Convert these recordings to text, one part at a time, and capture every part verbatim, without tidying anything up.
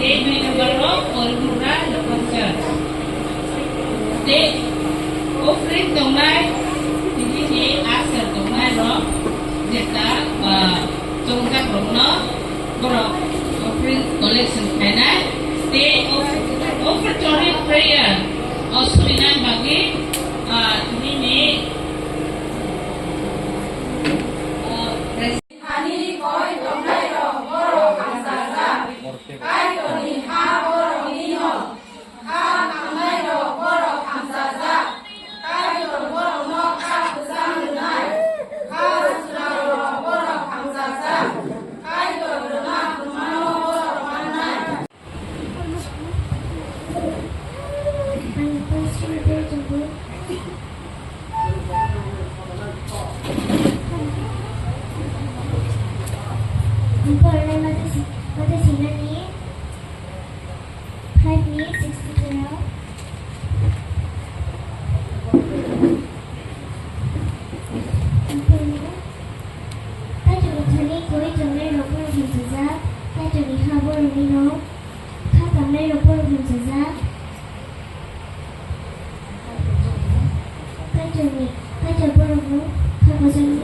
Tei dui number o Kolmura local church. Tei offering tongnai, tini ni asar tongnai rok, jeta, ah, chongjak rok no borok offering collection khainai. Tei of-, offertory prayer o surinai bagwi, ah, tini ni, ah, Thani koi tongnairok borok hamchajak. Kaitorni ha borokni no. Ha tangnairok borok hamchajak. Kaitor borokno kha kwchang rwnai. Ha swnamrok borok hamchajak. Kaitor rwna hwnmano borok mannai. Ang pornai mata si-, mata sinani five minutes sixty two. Ang pornai Kaitorni thani koi tongnai rok phano hamchajak, Kaitorni ha borokni no. Kha tangnairok borok hamchajak. Kaitorni, Kaitor borokno kha kojakni.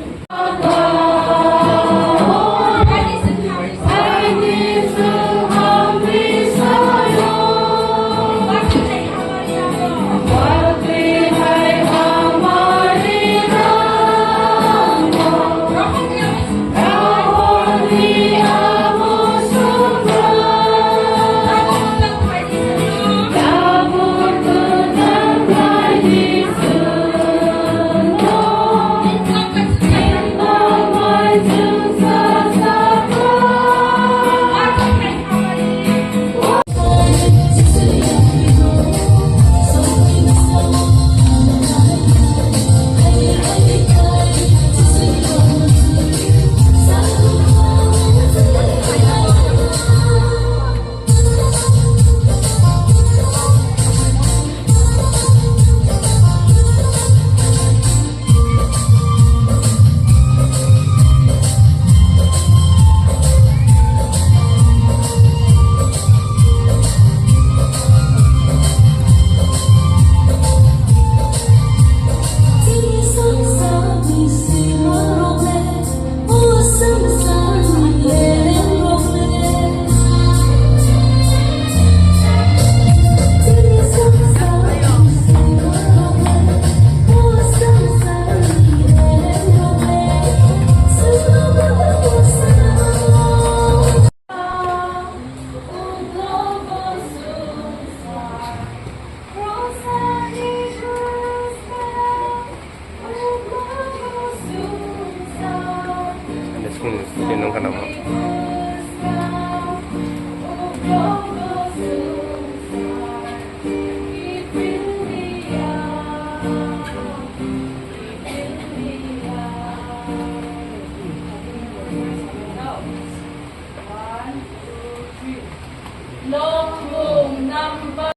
Ande sung, sung nung kana mo. One, two, three. Long number.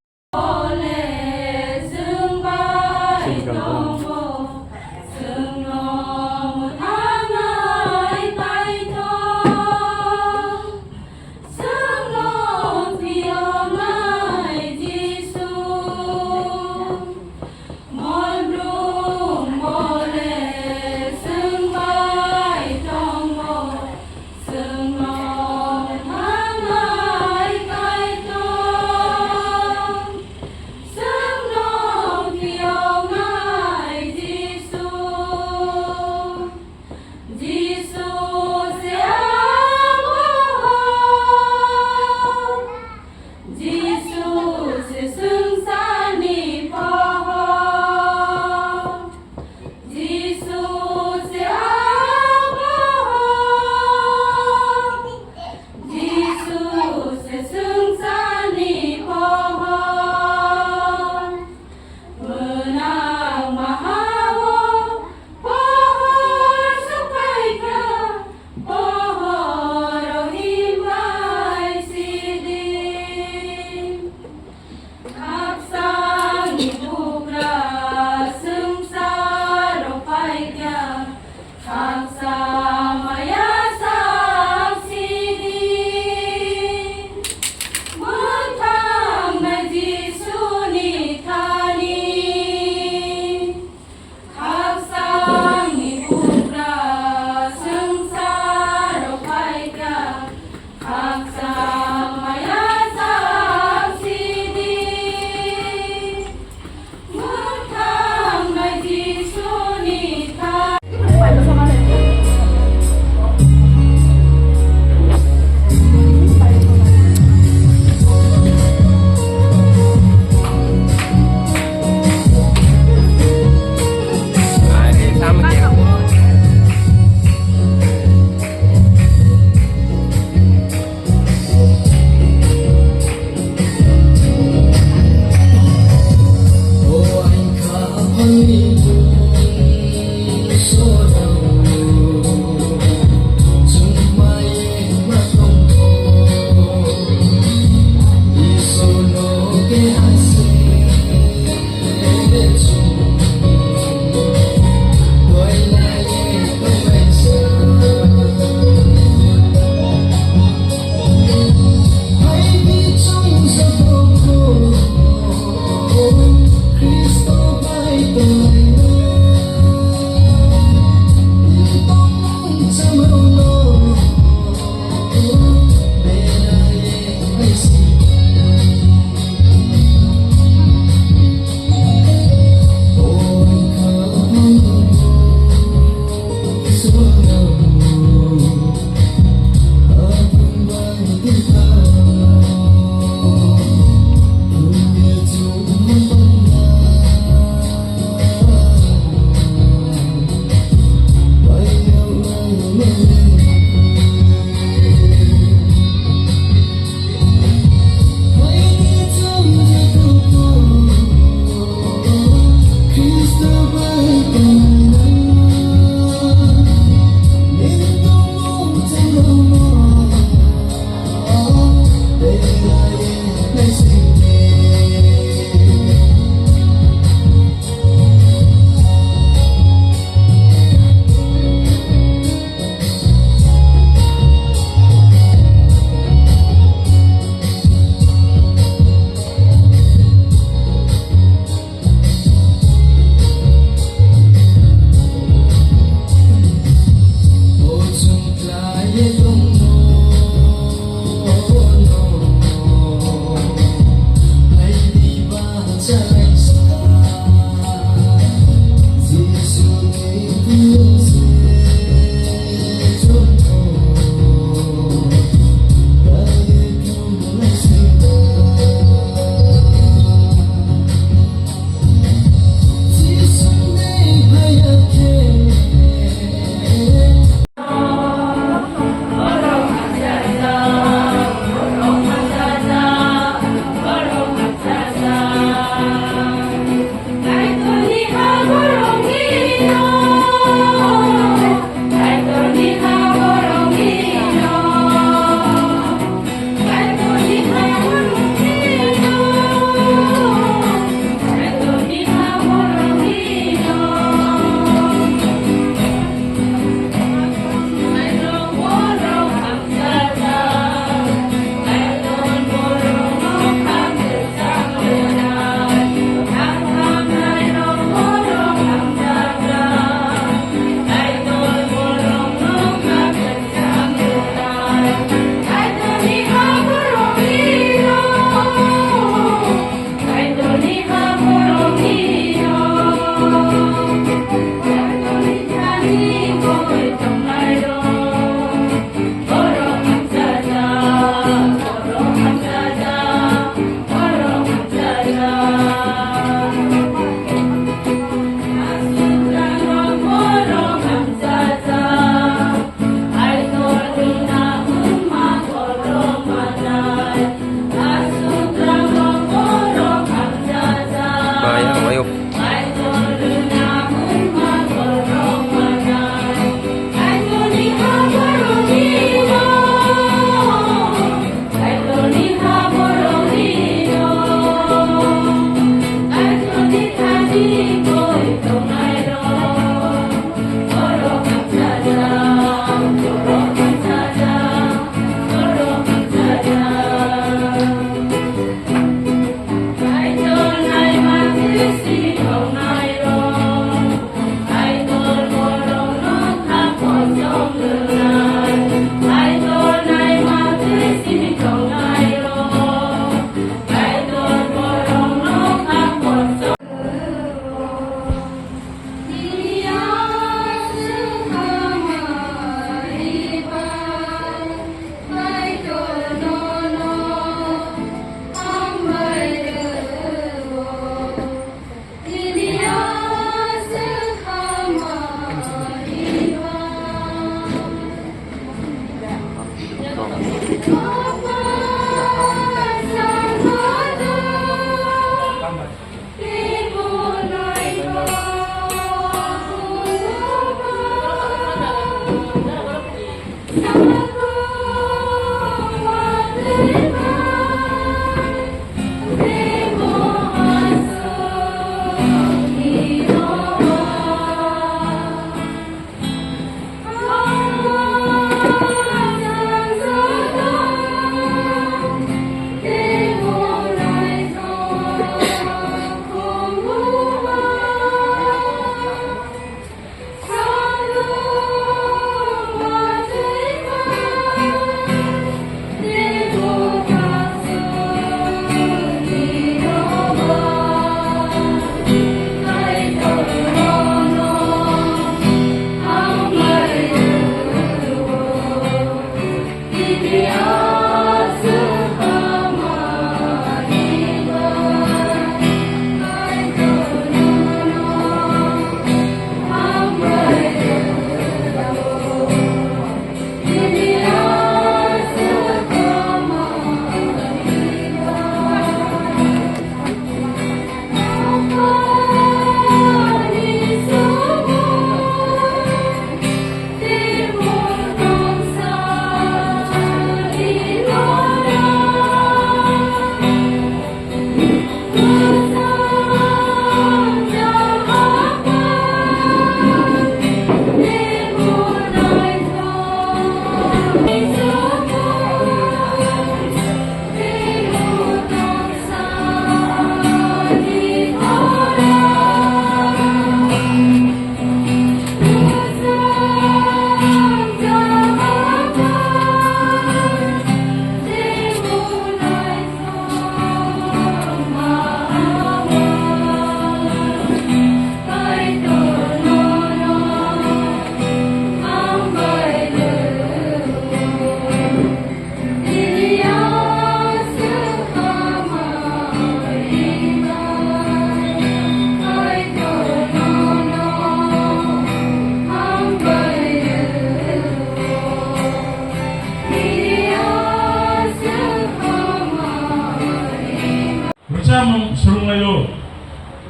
Samung surunglaio,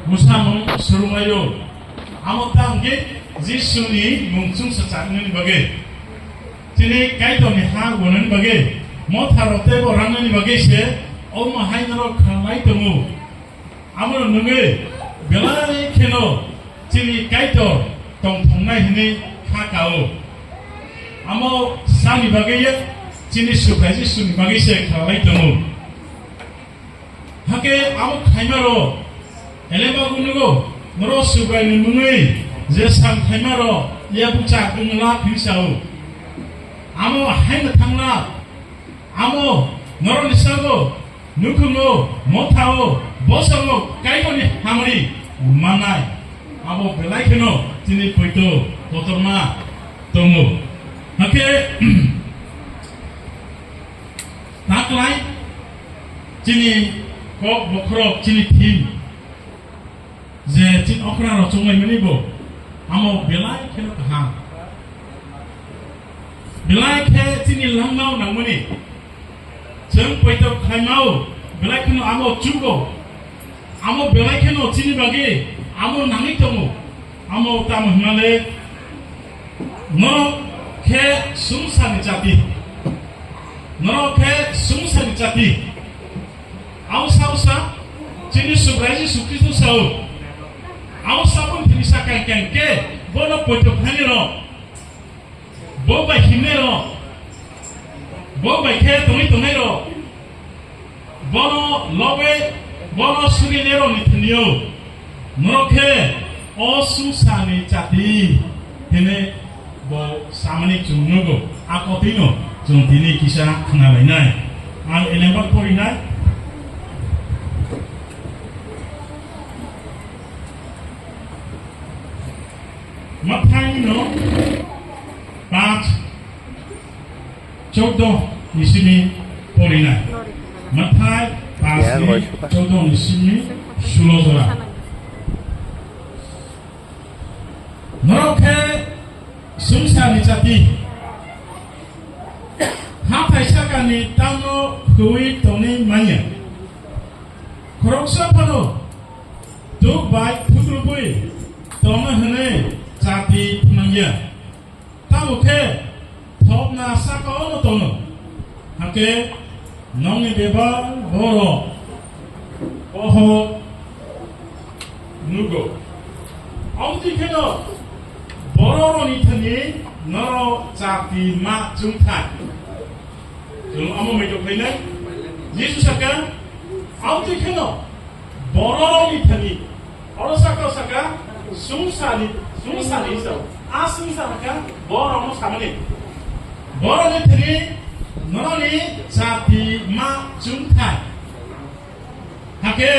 musamung surunglaio. Amo tangke Jisuni mung chungsa chaknani bagwi. Chini Kaitorni ha gonani bagwi, motha rok teibo rangnani bagwi se omo hai norok khanglai tongo. Amo nungwi belai kheno chini Kaitor tongthoknai hwnwi kha kao. Amo sani bagwi chini Subrai Jisuni bagwi se khanglai tongo. Hakhe amo khaimaro, elema gunugo, norok Subraini mungwi je sam khaimaro, ya buchak wngla phinsao. Amo haino thangla, amo norokni sago, nukhungo, mothao, bosongo, kaitorni hamari manai. Abo belai kheno chini poito kotorma tongo. Hakhe, Taklai chini kok bokhorok chini thim je chini okra rok chongmani bo amo belai kheno kaham. Belai khe chini langmao nangmani. Chwng poito khlaimao belai kheno amo chugo. Amo belai kheno chini bagwi amo nangwi tongo. Amo tamo hwnmale, norok khe sumsani jati. Norok khe sumsani jati. Ausa ausa chini Subrai Jisu Khristo sao. Ausa boni thani sakang kang khe bono poito khlainai rok. Bo bai himnai rok, bo bai khe tongwi tongnai rok, bono logwi, bono surinai rokni thwnio, norok khe o sumsani jati hwnwi bo samani chwng nugo. A kotwino chwng tini kisa khna lainai. Ang elembar porinai. Mathai no panch choudo ni simi porinai. Mathai panch ni choudo ni simi sulo jora. Norok khe sumsani jati. Hathai sakani tangno khwi tongwi manya. Khoroksa phano tuk bai thukrubwi tongna hwnwi chati phnangya. Tamo khe thopna saka-ono tono. Hakhe nokni bebak borok bohok nugo. Amtwi kheno bororokni thani norok chati ma chwngthai. Chwng omo mai tongkhainai. Jisu saka, amtwi kheno bororokni thani. Oro saka saka sumsani, sumsani hisab. A sumsa haka borokno samani. Borokni thani norokni chati ma chwngthai. Hakhe